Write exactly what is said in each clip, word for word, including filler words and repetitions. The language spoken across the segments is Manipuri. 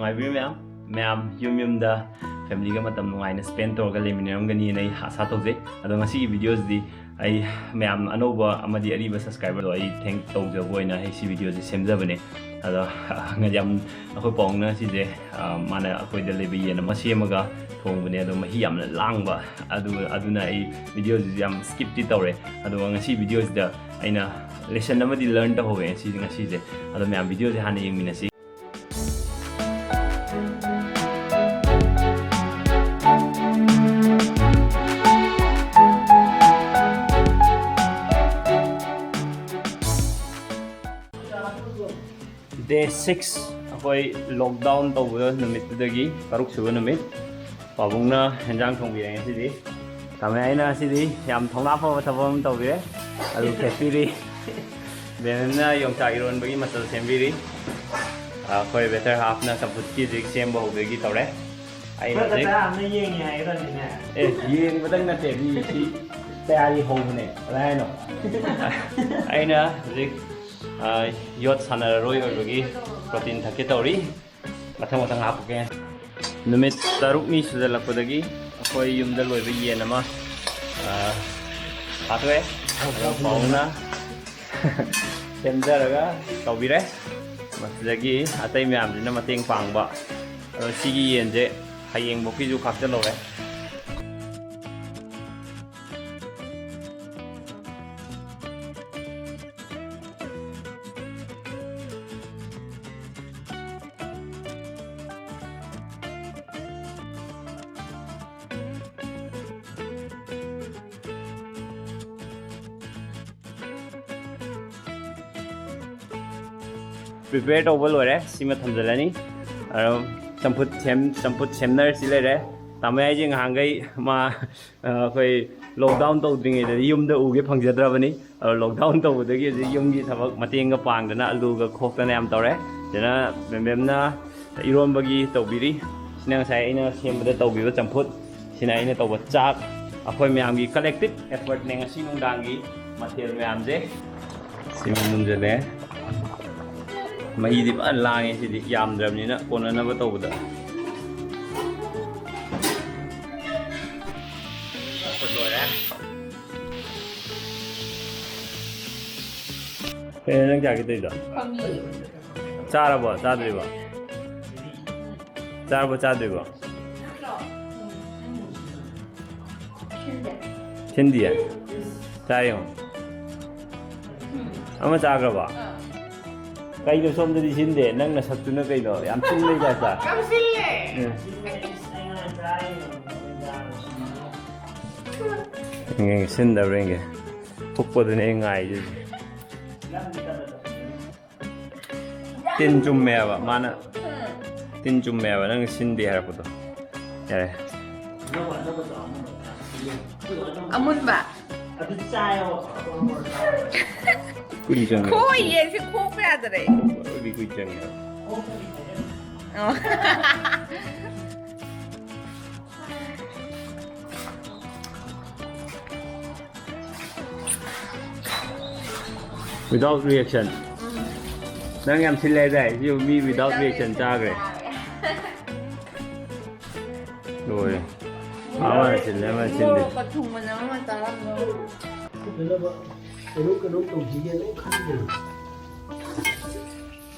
ꯅꯨꯡꯉꯥꯏꯕꯤꯔꯤ ꯃꯌꯥꯝ? ꯃꯌꯥꯝ ꯌꯨꯝ ꯌꯨꯝꯗ ꯐꯦꯃꯤꯂꯤꯒ ꯃꯇꯝ ꯅꯨꯡꯉꯥꯏꯅ ꯁ꯭ꯄꯦꯟ ꯇꯧꯔꯒ ꯂꯩꯃꯤꯟꯅꯔꯝꯒꯅꯤꯅ ꯑꯩ ꯑꯥꯁꯥ ꯇꯧꯖꯩ꯫ ꯑꯗꯣ ꯉꯁꯤꯒꯤ ꯚꯤꯗꯤꯑꯣꯁꯤꯗꯤ ꯑꯩ ꯃꯌꯥꯝ ꯑꯅꯧꯕ ꯑꯃꯗꯤ ꯑꯔꯤꯕ ꯁꯕꯁꯀ꯭ꯔꯥꯏꯕꯔꯗꯣ ꯑꯩ ꯊꯦꯡ ꯇꯧꯖꯕ ꯑꯣꯏꯅ ꯑꯩ ꯁꯤ ꯚꯤꯗꯤꯑꯣꯁꯦ ꯁꯦꯝꯖꯕꯅꯦ꯫ ꯑꯗꯣ ꯌꯥꯝ, ꯑꯩꯈꯣꯏ ꯄꯥꯕꯨꯡꯅ ꯁꯤꯁꯦ, ꯑ, ꯃꯥꯅ ꯑꯩꯈꯣꯏꯗ ꯂꯩꯕ ꯌꯦꯟ ꯑꯃ ꯁꯦꯝꯃꯒ ꯊꯣꯡꯕꯅꯦ꯫ ꯑꯗꯣ ꯃꯍꯤ ꯌꯥꯝꯅ ꯂꯥꯡꯕ, ꯑꯗꯨ, ꯑꯗꯨꯅ ꯑꯩ ꯚꯤꯗꯤꯑꯣꯁꯤꯁꯨ ꯌꯥꯝ ꯁ꯭ꯀꯤꯞꯇꯤ ꯇꯧꯔꯦ꯫ ꯑꯗꯨꯒ ꯉꯁꯤ ꯚꯤꯗꯤꯑꯣꯁꯤꯗ ꯑꯩꯅ ꯂꯦꯁꯟ ꯑꯃꯗꯤ ꯂꯔꯟ ꯇꯧꯍꯧꯋꯦ ꯉꯁꯤ, ꯉꯁꯤꯁꯦ꯫ ꯑꯗꯣ ꯃꯌꯥꯝ ꯚꯤꯗꯤꯑꯣꯁꯦ ꯍꯥꯟꯅ ꯌꯦꯡꯃꯤꯟꯅꯁꯤ꯫ Day six, ꯑꯩꯈꯣꯏ ꯂꯣꯛꯗꯥꯎꯟ ꯇꯧꯕ ꯅꯨꯃꯤꯠꯇꯨꯗꯒꯤ ꯇꯔꯨꯛ ꯁꯨꯕ ꯅꯨꯃꯤꯠ꯫ ꯄꯥꯕꯨꯡꯅ ꯍꯦꯟꯖꯥꯡ ꯊꯣꯡꯕꯤꯔꯦ ꯉꯁꯤꯗꯤ꯫ ꯇꯥꯃꯣ ꯑꯩꯅ ꯉꯁꯤꯗꯤ ꯌꯥꯝ ꯊꯧꯅꯥ ꯐꯕ ꯊꯕꯛ ꯑꯃ ꯇꯧꯕꯤꯔꯦ꯫ ꯑꯂꯨ ꯈꯦꯠꯄꯤꯔꯤ꯫ ꯕꯦꯝꯕꯦꯝꯅ ꯌꯣꯡꯆꯥꯛ ꯏꯔꯣꯟꯕꯒꯤ ꯃꯆꯜ ꯁꯦꯝꯕꯤꯔꯤ꯫ ꯑꯩꯈꯣꯏ ꯕꯦꯇꯔ ꯍꯥꯐꯅ ꯆꯝꯐꯨꯠꯀꯤ ꯍꯧꯖꯤꯛ ꯁꯦꯝꯕ ꯍꯧꯗꯣꯏꯒꯤ ꯇꯧꯔꯦ꯫ ꯑꯩꯅ ꯈꯔ ꯍꯧꯖꯤꯛ ꯈꯔ ꯑꯃꯅ ꯌꯦꯡꯉꯤ ꯍꯥꯏꯒꯗꯕꯅꯤꯅꯦ꯫ ꯑꯦ, ꯌꯦꯡꯕꯗꯪ ꯅꯠꯇꯦ, ꯃꯤ ꯁꯤ ꯇꯌꯥꯔꯤ ꯍꯧꯕꯅꯦ꯫ ꯀꯗꯥꯏ ꯍꯥꯏꯅꯣ? ꯑꯩꯅ ꯍꯧꯖꯤꯛ, ꯑ, ꯌꯣꯠ ꯁꯥꯟꯅꯔꯔꯣꯏ ꯑꯣꯏꯕꯒꯤ ꯄ꯭ꯔꯣꯇꯤꯟ ꯊꯛꯀꯦ ꯇꯧꯔꯤ꯫ ꯃꯊꯪ ꯃꯊꯪ ꯍꯥꯞꯄꯛꯀꯦ꯫ ꯅꯨꯃꯤꯠ ꯇꯔꯨꯛꯅꯤ ꯁꯨꯖꯜꯂꯛꯄꯗꯒꯤ ꯑꯩꯈꯣꯏ ꯌꯨꯝꯗ ꯂꯣꯏꯕ ꯌꯦꯟ ꯑꯃ, ꯑ, ꯍꯥꯠꯇꯣꯛꯑꯦ꯫ ꯑꯗꯣ ꯄꯥꯎꯅ ꯁꯦꯝꯖꯔꯒ ꯇꯧꯕꯤꯔꯦ꯫ ꯃꯁꯤꯗꯒꯤ ꯑꯇꯩ ꯃꯌꯥꯝꯁꯤꯅ ꯃꯇꯦꯡ ꯄꯥꯡꯕ꯫ ꯑꯗꯣ ꯁꯤꯒꯤ ꯌꯦꯟꯁꯦ ꯍꯌꯦꯡꯐꯧꯀꯤꯁꯨ ꯈꯥꯛꯆꯜꯍꯧꯔꯦ꯫ Prepare ꯇꯧꯕ ꯂꯣꯏꯔꯦ, ꯁꯤꯃ ꯊꯝꯖꯤꯜꯂꯅꯤ꯫ ꯑꯗꯣ ꯆꯝꯐꯨꯠ ꯁꯦꯝ-, ꯆꯝꯐꯨꯠ ꯁꯦꯝꯅꯔꯁꯤ ꯂꯩꯔꯦ꯫ ꯇꯥꯃꯣ ꯍꯥꯏꯁꯦ ꯉꯍꯥꯟꯈꯩ ꯃꯥ, ꯑ, ꯑꯩꯈꯣꯏ ꯂꯣꯛꯗꯥꯎꯟ ꯇꯧꯗ꯭ꯔꯤꯉꯩꯗꯗꯤ ꯌꯨꯝꯗ ꯎꯒꯦ ꯐꯪꯖꯗ꯭ꯔꯕꯅꯤ꯫ ꯑꯗꯣ ꯂꯣꯛꯗꯥꯎꯟ ꯇꯧꯕꯗꯒꯤ ꯍꯧꯖꯤꯛ ꯌꯨꯝꯒꯤ ꯊꯕꯛ ꯃꯇꯦꯡꯒ ꯄꯥꯡꯗꯅ ꯑꯂꯨꯒ ꯈꯣꯛꯇꯅ ꯌꯥꯝ ꯇꯧꯔꯦ꯫ ꯁꯤꯗꯅ ꯃꯦꯝꯕꯦꯝꯅ ꯏꯔꯣꯟꯕꯒꯤ ꯇꯧꯕꯤꯔꯤ꯫ ꯁꯤꯅ ꯉꯁꯥꯏ ꯑꯩꯅ ꯁꯦꯝꯕꯗ ꯇꯧꯕꯤꯕ ꯆꯝꯐꯨꯠ꯫ ꯁꯤꯅ ꯑꯩꯅ ꯇꯧꯕ ꯆꯥꯛ꯫ ꯑꯩꯈꯣꯏ ꯃꯌꯥꯝꯒꯤ collective effortꯅꯦ ꯉꯁꯤ ꯅꯨꯡꯗꯥꯡꯒꯤ ꯃꯊꯦꯜ ꯃꯌꯥꯝꯁꯦ꯫ ꯁꯤꯃ ꯃꯨꯟꯖꯜꯂꯦ꯫ ꯃꯍꯤꯗꯤ ꯐꯖꯅ ꯂꯥꯡꯉꯦ ꯁꯤꯗꯤ, ꯌꯥꯝꯗ꯭ꯔꯕꯅꯤꯅ ꯀꯣꯟꯅꯅꯕ ꯇꯧꯕꯗ꯫ ꯂꯣꯏꯔꯦ꯫ ꯀꯩꯅꯣ ꯅꯪ ꯆꯥꯒꯦ ꯇꯧꯔꯤꯗꯣ? ꯈꯪꯉꯤ꯫ ꯆꯥꯔꯕꯣ? ꯆꯥꯗ꯭ꯔꯤꯕꯣ? ꯆꯥꯔꯕꯣ? ꯆꯥꯗ꯭ꯔꯤꯕꯣ? ꯁꯤꯟꯗꯤꯌꯦ? ꯆꯥ ꯌꯦꯡꯉꯣ꯫ ꯑꯃ ꯆꯥꯈ꯭ꯔꯕꯣ? ꯑꯥ꯫ ꯀꯩꯅꯣ ꯁꯣꯝꯗꯗꯤ ꯁꯤꯟꯗꯦ? ꯅꯪ ꯅꯁꯛꯇꯨꯅ ꯀꯩꯅꯣ? ꯌꯥꯝ ꯁꯤꯟꯕꯩ ꯇꯥꯏꯞꯇ꯫ ꯌꯥꯝ ꯁꯤꯜꯂꯦ꯫ ꯎꯝ꯫ ꯌꯦꯡꯒꯦ, ꯁꯤꯟꯗꯕ꯭ꯔꯥ ꯌꯦꯡꯒꯦ꯫ ꯐꯨꯛꯄꯗꯨꯅꯦ ꯑꯩ ꯉꯥꯏꯔꯤꯁꯦ꯫ ꯇꯤꯟ ꯆꯨꯝꯃꯦꯕ ꯃꯥꯅ꯫ ꯎꯝ꯫ ꯇꯤꯟ ꯆꯨꯝꯃꯦꯕ ꯅꯪ ꯁꯤꯟꯗꯦ ꯍꯥꯏꯔꯛꯄꯗꯣ꯫ ꯌꯥꯔꯦ꯫ ꯑꯃꯨꯟꯕ꯫ ꯀꯨꯏ ꯆꯪꯉꯦ꯫ ꯈꯣꯏ ꯌꯦꯟꯁꯦ ꯈꯣꯛꯄ ꯌꯥꯗꯔꯦ꯫ ꯑꯗꯨꯗꯤ ꯀꯨꯏ ꯆꯪꯉꯦ꯫ ꯑꯣ꯫ Without reaction. ꯎꯝ꯫ ꯅꯪ ꯌꯥꯝ ꯁꯤꯜꯂꯦ ꯍꯥꯏꯗꯥꯏ? ꯁꯤ ꯃꯤ without reaction ꯆꯥꯈ꯭ꯔꯦ꯫ ꯂꯣꯏꯔꯦ꯫ ꯑꯃꯅ ꯁꯤꯜꯂꯦ, ꯑꯃꯅ ꯁꯤꯜꯂꯦ꯫ ꯃꯣꯔꯣꯛꯀ ꯊꯨꯝꯒ ꯅꯝꯃ ꯆꯥꯔꯝꯗꯧ꯫ ꯐꯖꯅꯕ ꯀꯩꯅꯣꯝ ꯀꯩꯅꯣꯝ ꯇꯧꯁꯤꯒꯦ ꯑꯗꯨꯝ ꯈꯟꯗꯦ꯫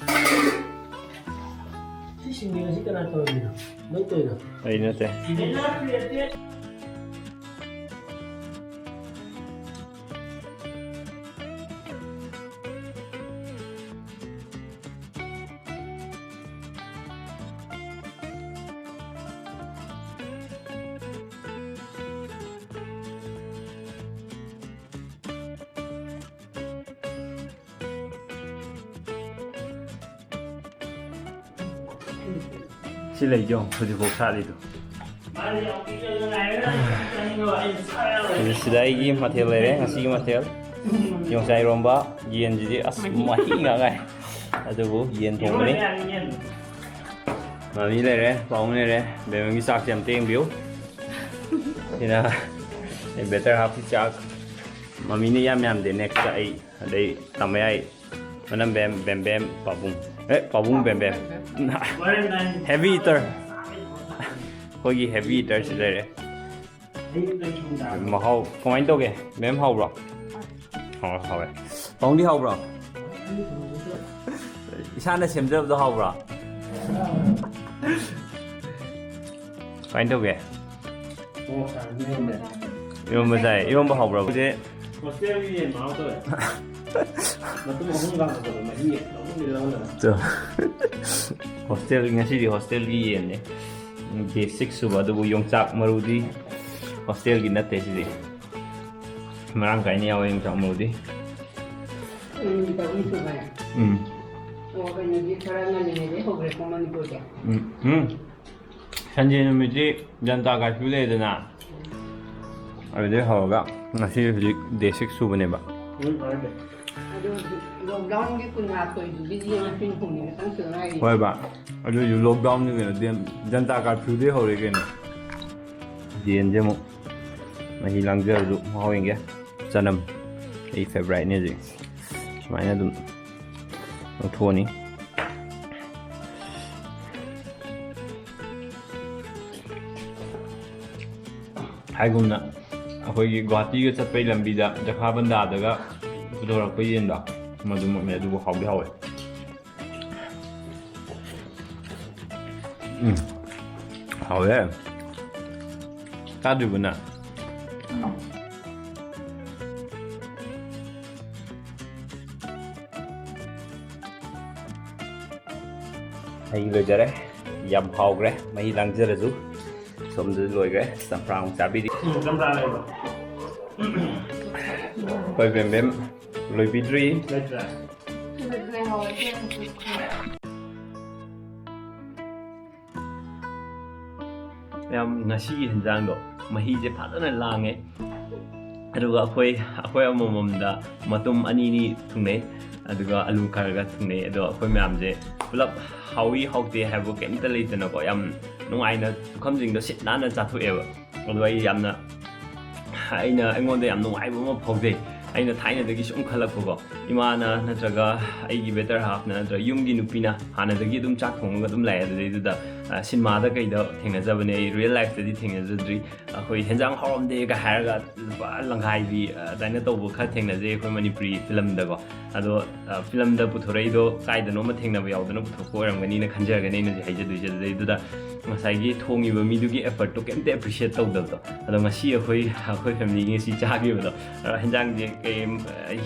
ꯁꯤ ꯁꯤꯡꯖꯨ ꯑꯁꯤ ꯀꯅꯥ ꯇꯧꯔꯝꯃꯤꯅꯣ? ꯅꯪ ꯇꯧꯔꯤꯔꯣ? ꯑꯩ ꯅꯠꯇꯦ꯫ ꯁꯤ ꯂꯩꯖꯣ, ꯍꯧꯖꯤꯛꯐꯥꯎ ꯁꯥꯠꯂꯤꯗꯣ꯫ ꯑꯗꯨ ꯁꯤꯗ ꯑꯩꯒꯤ ꯃꯊꯦꯜ ꯂꯩꯔꯦ, ꯉꯁꯤꯒꯤ ꯃꯊꯦꯜ꯫ ꯌꯣꯡꯆꯥꯛ ꯏꯔꯣꯝꯕ, ꯌꯦꯟꯁꯤꯗꯤ ꯑꯁ ꯃꯍꯤ ꯉꯥꯡꯉꯥꯏ꯫ ꯑꯗꯨꯕꯨ ꯌꯦꯟ ꯊꯣꯡꯕꯅꯤ꯫ ꯃꯃꯤ ꯂꯩꯔꯦ, ꯄꯥꯎ ꯂꯩꯔꯦ, ꯕꯦꯝꯕꯝꯒꯤ ꯆꯥꯛꯁꯦ ꯑꯝꯇ ꯌꯦꯡꯕꯤꯌꯨ꯫ ꯁꯤꯅ better half ꯀꯤ ꯆꯥꯛ꯫ ꯃꯃꯤꯅ ꯌꯥꯝ ꯌꯥꯝꯗꯦ, next ꯑꯩ ꯑꯗꯩ ꯇꯝꯕ ꯌꯥꯏ꯫ ꯃꯅꯝ ꯕꯦꯝ, ꯕꯦꯝ ꯕꯦꯝ, ꯄꯥꯕꯨꯡ꯫ ꯑꯦ, ꯄꯥꯕꯨꯡ ꯕꯦꯝ ꯕꯦꯝ꯫ Heavy eater꯫ ꯑꯩꯈꯣꯏꯒꯤ heavy eaterꯁꯤ ꯂꯩꯔꯦ꯫ ꯃꯍꯥꯎ ꯀꯃꯥꯏꯅ ꯇꯧꯒꯦ? ꯃꯦꯝ, ꯍꯥꯎꯕ꯭ꯔꯣ? ꯍꯥꯎ-, ꯍꯥꯎꯋꯦ꯫ ꯄꯥꯕꯨꯡꯗꯤ ꯍꯥꯎꯕ꯭ꯔꯣ? ꯏꯁꯥꯅ ꯁꯦꯝꯖꯕꯗꯣ ꯍꯥꯎꯕ꯭ꯔꯣ? ꯀꯃꯥꯏꯅ ꯇꯧꯒꯦ? ꯃꯣꯔꯣꯛ ꯁꯥꯍꯟꯕ ꯍꯦꯟꯕ꯫ ꯏꯔꯣꯝꯕ ꯆꯥꯏ꯫ ꯏꯔꯣꯝꯕ ꯍꯥꯎꯕ꯭ꯔꯣ? ꯍꯧꯖꯤꯛ ꯍꯣꯁꯇꯦꯜꯒꯤ ꯌꯦꯟ ꯃꯍꯥꯎ ꯇꯧꯋꯦ꯫ ꯃꯇꯨꯝ ꯑꯍꯨꯝꯒ ꯍꯥꯞꯄꯗꯣ ꯃꯍꯤ ꯑꯗꯨꯝ ꯂꯧꯍꯜꯂꯒ꯫ ꯍꯣꯁꯇꯦꯜ, ꯉꯁꯤꯗꯤ ꯍꯣꯁꯇꯦꯜꯒꯤ ꯌꯦꯟꯅꯦ꯫ Day six ꯁꯨꯕ, ꯑꯗꯨꯕꯨ ꯌꯣꯡꯆꯥꯛ ꯃꯔꯨꯗꯤ ꯍꯣꯁꯇꯦꯜꯒꯤ ꯅꯠꯇꯦ ꯁꯤꯗꯤ꯫ ꯃꯔꯥꯡ ꯀꯥꯏꯅ ꯌꯥꯎꯋꯦ ꯌꯣꯡꯆꯥꯛ ꯃꯔꯨꯗꯤ꯫ ꯎꯝ, ꯇꯧꯅꯤ ꯁꯨꯃꯥꯏꯅ꯫ ꯎꯝ꯫ ꯑꯣ, ꯀꯩꯅꯣꯗꯤ ꯈꯔ ꯉꯜꯂꯤꯉꯩꯗꯩ ꯍꯧꯈ꯭ꯔꯦꯀꯣ ꯃꯅꯤꯄꯨꯔꯁꯦ꯫ ꯎꯝ, ꯎꯝ꯫ Sunday ꯅꯨꯃꯤꯠꯇꯤ ꯖꯟꯇꯥ ꯀꯔꯐ꯭ꯌꯨ ꯂꯩꯗꯅ, ꯑꯗꯨꯗꯩ ꯍꯧꯔꯒ ꯉꯁꯤ ꯍꯧꯖꯤꯛ day six ꯁꯨꯕꯅꯦꯕ꯫ ꯎꯝ, ꯍꯣꯏ꯫ ꯑꯗꯨ lockdownꯒꯤ ꯀꯨꯟꯃꯥꯊꯣꯏꯗꯨꯒꯤꯗꯤ ꯉꯁꯤ ꯍꯨꯝꯅꯤ ꯈꯛꯇꯪ ꯁꯨꯗ ꯉꯥꯏꯔꯤ꯫ ꯍꯣꯏꯕ, ꯑꯗꯨꯏꯁꯨ lockdownꯅꯤ ꯀꯩꯅꯣ, ꯖꯟ-, ꯖꯟꯇꯥ ꯀꯔꯐ꯭ꯌꯨꯗꯩ ꯍꯧꯔꯦ ꯀꯩꯅꯣ꯫ ꯌꯦꯟꯁꯦ ꯑꯃꯨꯛ ꯃꯍꯤ ꯂꯥꯡꯖꯔꯁꯨ ꯃꯍꯥꯎ ꯌꯦꯡꯒꯦ꯫ ꯆꯅꯝ, ꯑꯩ favouriteꯅꯦ ꯍꯧꯖꯤꯛ꯫ ꯁꯨꯃꯥꯏꯅ ꯑꯗꯨꯝ ꯂꯧꯊꯣꯛꯑꯅꯤ꯫ ꯍꯥꯏꯒꯨꯝꯅ ꯑꯩꯈꯣꯏꯒꯤ ꯒꯨꯍꯥꯇꯤꯒ ꯆꯠꯄꯩ ꯂꯝꯕꯤꯗ ꯖꯈꯥꯕꯟꯗꯥꯗꯒ ꯄꯨꯊꯣꯔꯛꯄ ꯌꯦꯟꯗꯣ, ꯃꯗꯨꯃꯛꯅꯦ꯫ ꯑꯗꯨꯕꯨ ꯍꯥꯎꯗꯤ ꯍꯥꯎꯋꯦ꯫ ꯎꯝ꯫ ꯍꯥꯎꯋꯦ꯫ ꯆꯥꯗ꯭ꯔꯤꯕꯣ ꯅꯪ? ꯑꯩ ꯂꯣꯏꯖꯔꯦ꯫ ꯌꯥꯝ ꯍꯥꯎꯈ꯭ꯔꯦ꯫ ꯃꯍꯤ ꯂꯥꯡꯖꯔꯁꯨ꯫ ꯁꯣꯝꯗꯁꯨ ꯂꯣꯏꯈ꯭ꯔꯦ꯫ ꯆꯝꯄ꯭ꯔꯥ ꯑꯃꯨꯛ ꯆꯥꯕꯤꯔꯤ꯫ ꯎꯝ, ꯆꯝꯄ꯭ꯔꯥ ꯂꯩꯕ꯭ꯔꯣ? ꯑꯩꯈꯣꯏ ꯕꯦꯝ ꯕꯦꯝ ꯂꯣꯏꯕꯤꯗ꯭ꯔꯤ꯫ ꯂꯩꯇ꯭ꯔꯦ? ꯁꯤꯗ ꯂꯩꯍꯧꯋꯦ, ꯁꯤ ꯌꯥꯝ ꯀꯨꯏꯈ꯭ꯔꯦ꯫ ꯌꯥꯝ, ꯉꯁꯤꯒꯤ ꯍꯦꯟꯖꯥꯡꯗꯣ ꯃꯍꯤꯁꯦ ꯐꯖꯅ ꯂꯥꯡꯉꯦ꯫ ꯑꯗꯨꯒ ꯑꯩꯈꯣꯏ, ꯑꯩꯈꯣꯏ ꯑꯃꯃꯝꯗ ꯃꯇꯨꯝ ꯑꯅꯤ ꯑꯅꯤ ꯊꯨꯡꯅꯩ, ꯑꯗꯨꯒ ꯑꯂꯨ ꯈꯔꯒ ꯊꯨꯡꯅꯩ꯫ ꯑꯗꯣ ꯑꯩꯈꯣꯏ ꯃꯌꯥꯝꯁꯦ ꯄꯨꯂꯞ ꯍꯥꯎꯏ ꯍꯥꯎꯇꯦ ꯍꯥꯏꯕ ꯀꯩꯝꯇ ꯂꯩꯇꯅꯀꯣ, ꯌꯥꯝ ꯅꯨꯡꯉꯥꯏꯅ ꯄꯨꯈꯝꯁꯤꯡꯗꯣ ꯁꯤꯠ ꯅꯥꯟꯅ ꯆꯥꯊꯣꯛꯑꯦꯕ꯫ ꯑꯗꯣ ꯑꯩ ꯌꯥꯝꯅ, ꯑꯩꯅ, ꯑꯩꯉꯣꯟꯗ ꯌꯥꯝ ꯅꯨꯡꯉꯥꯏꯕ ꯑꯃ ꯐꯥꯎꯖꯩ꯫ ꯑꯩꯅ ꯊꯥꯏꯅꯗꯒꯤ ꯁꯨꯝ ꯈꯜꯂꯛꯄꯀꯣ, ꯏꯃꯥꯅ ꯅꯠꯇ꯭ꯔꯒ ꯑꯩꯒꯤ better halfꯅ ꯅꯠꯇ꯭ꯔꯒ ꯌꯨꯝꯒꯤ ꯅꯨꯄꯤꯅ ꯍꯥꯟꯅꯗꯒꯤ ꯑꯗꯨꯝ ꯆꯥꯛ ꯊꯣꯡꯉꯒ ꯑꯗꯨꯝ ꯂꯥꯛꯑꯦ꯫ ꯑꯗꯨꯗꯩꯗꯨꯗ, ꯑ, ꯁꯤꯅꯦꯃꯥꯗ ꯀꯩꯗ ꯊꯦꯡꯅꯖꯕꯅꯦ, ꯑꯩ real lifeꯇꯗꯤ ꯊꯦꯡꯅꯖꯗ꯭ꯔꯤ꯫ ꯑꯩꯈꯣꯏ ꯍꯦꯟꯖꯥꯡ ꯍꯥꯎꯔꯝꯗꯦꯒ ꯍꯥꯏꯔꯒ ꯂꯨꯄꯥ ꯂꯪꯈꯥꯏꯕꯤ, ꯑ, ꯑꯗꯨꯃꯥꯏꯅ ꯇꯧꯕ ꯈꯔ ꯊꯦꯡꯅꯖꯩ ꯑꯩꯈꯣꯏ ꯃꯅꯤꯄꯨꯔꯤ ꯐꯤꯂꯝꯗꯀꯣ꯫ ꯑꯗꯣ, ꯑ, ꯐꯤꯂꯝꯗ ꯄꯨꯊꯣꯔꯛꯏꯗꯣ ꯀꯥꯏꯗꯅꯣꯃ ꯊꯦꯡꯅꯕ ꯌꯥꯎꯗꯅ ꯄꯨꯊꯣꯛꯄ ꯑꯣꯏꯔꯝꯒꯅꯤꯅ ꯈꯟꯖꯔꯒꯅꯤ ꯑꯩꯅ ꯍꯧꯖꯤꯛ ꯍꯥꯏꯖꯗꯣꯏꯁꯦ꯫ ꯑꯗꯨꯗꯩꯗꯨꯗ ꯉꯁꯥꯏꯒꯤ ꯊꯣꯡꯉꯤꯕ ꯃꯤꯗꯨꯒꯤ effortꯇꯣ ꯀꯩꯝꯇ appreciate ꯇꯧꯗꯕꯗꯣ꯫ ꯑꯗꯣ ꯉꯁꯤ ꯑꯩꯈꯣꯏ, ꯑꯩꯈꯣꯏ familyꯒꯤ ꯉꯁꯤ ꯆꯥꯈꯤꯕꯗꯣ, ꯑ, ꯍꯦꯟꯖꯥꯡꯁꯦ ꯀꯩ, ꯑ,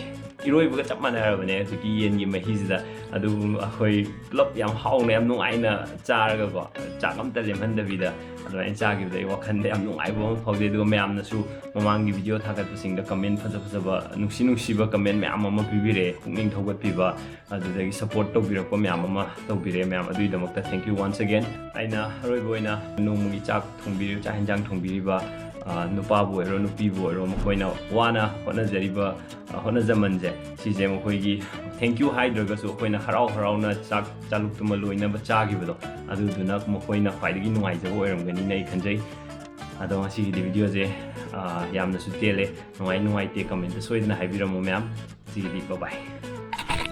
ꯏꯔꯣꯏꯕꯒ ꯆꯞ ꯃꯥꯟꯅꯔꯕꯅꯦ ꯍꯧꯖꯤꯛꯀꯤ ꯌꯦꯟꯒꯤ ꯃꯍꯤꯁꯤꯗ꯫ ꯑꯗꯨꯒꯨꯝ ꯑꯩꯈꯣꯏ ꯄꯨꯂꯞ ꯌꯥꯝ ꯍꯥꯎꯅ, ꯌꯥꯝ ꯅꯨꯡꯉꯥꯏꯅ ꯆꯥꯔꯒꯀꯣ, ꯆꯥꯛ ꯑꯝꯇ ꯂꯦꯝꯍꯟꯗꯕꯤꯗ ꯑꯗꯨꯃꯥꯏꯅ ꯆꯥꯈꯤꯕꯗ ꯑꯩ ꯋꯥꯈꯜꯗ ꯌꯥꯝ ꯅꯨꯡꯉꯥꯏꯕ ꯑꯃ ꯐꯥꯎꯖꯩ꯫ ꯑꯗꯨꯒ ꯃꯌꯥꯝꯅꯁꯨ ꯃꯃꯥꯡꯒꯤ video ꯊꯥꯒꯠꯄꯁꯤꯡꯗ comment ꯐꯖ ꯐꯖꯕ, ꯅꯨꯡꯁꯤ ꯅꯨꯡꯁꯤꯕ comment ꯃꯌꯥꯝ ꯑꯃ ꯄꯤꯕꯤꯔꯛꯑꯦ, ꯄꯨꯛꯅꯤꯡ ꯊꯧꯒꯠꯄꯤꯕ, ꯑꯗꯨꯗꯒꯤ support ꯇꯧꯕꯤꯔꯛꯄ ꯃꯌꯥꯝ ꯑꯃ ꯇꯧꯕꯤꯔꯛꯑꯦ ꯃꯌꯥꯝ, ꯑꯗꯨꯒꯤꯗꯃꯛꯇ thank you once again꯫ ꯑꯩꯅ ꯑꯔꯣꯏꯕ ꯑꯣꯏꯅ ꯅꯣꯡꯃꯒꯤ ꯆꯥꯛ ꯊꯣꯡꯕꯤꯔꯤꯕ, ꯆꯥꯛ ꯍꯦꯟꯖꯥꯡ ꯊꯣꯡꯕꯤꯔꯤꯕ, ꯑ, ꯅꯨꯄꯥꯕꯨ ꯑꯣꯏꯔꯣ ꯅꯨꯄꯤꯕꯨ ꯑꯣꯏꯔꯣ, ꯃꯈꯣꯏꯅ ꯋꯥꯅ ꯍꯣꯠꯅꯖꯔꯤꯕ, ꯑ, ꯍꯣꯠꯅꯖꯃꯟꯁꯦ, ꯁꯤꯁꯦ ꯃꯈꯣꯏꯒꯤ thank you ꯍꯥꯏꯗ꯭ꯔꯒꯁꯨ ꯑꯩꯈꯣꯏꯅ ꯍꯔꯥꯎ ꯍꯔꯥꯎꯅ ꯆꯥꯛ ꯆꯥꯂꯨꯛꯇꯨꯃ ꯂꯣꯏꯅꯕ ꯆꯥꯈꯤꯕꯗꯣ, ꯑꯗꯨꯗꯨꯅ ꯃꯈꯣꯏꯅ ꯈ꯭ꯋꯥꯏꯗꯒꯤ ꯅꯨꯡꯉꯥꯏꯖꯕ ꯑꯣꯏꯔꯝꯒꯅꯤꯅ ꯑꯩ ꯈꯟꯖꯩ꯫ ꯑꯗꯣ ꯉꯁꯤꯒꯤꯗꯤ videoꯁꯦ, ꯑ, ꯌꯥꯝꯅꯁꯨ ꯇꯦꯜꯂꯦ꯫ ꯅꯨꯡꯉꯥꯏ ꯅꯨꯡꯉꯥꯏꯇꯦ commentꯇ ꯁꯣꯏꯗꯅ ꯍꯥꯏꯕꯤꯔꯝꯃꯨ ꯃꯌꯥꯝ꯫ ꯉꯁꯤꯒꯤꯗꯤ bye bye꯫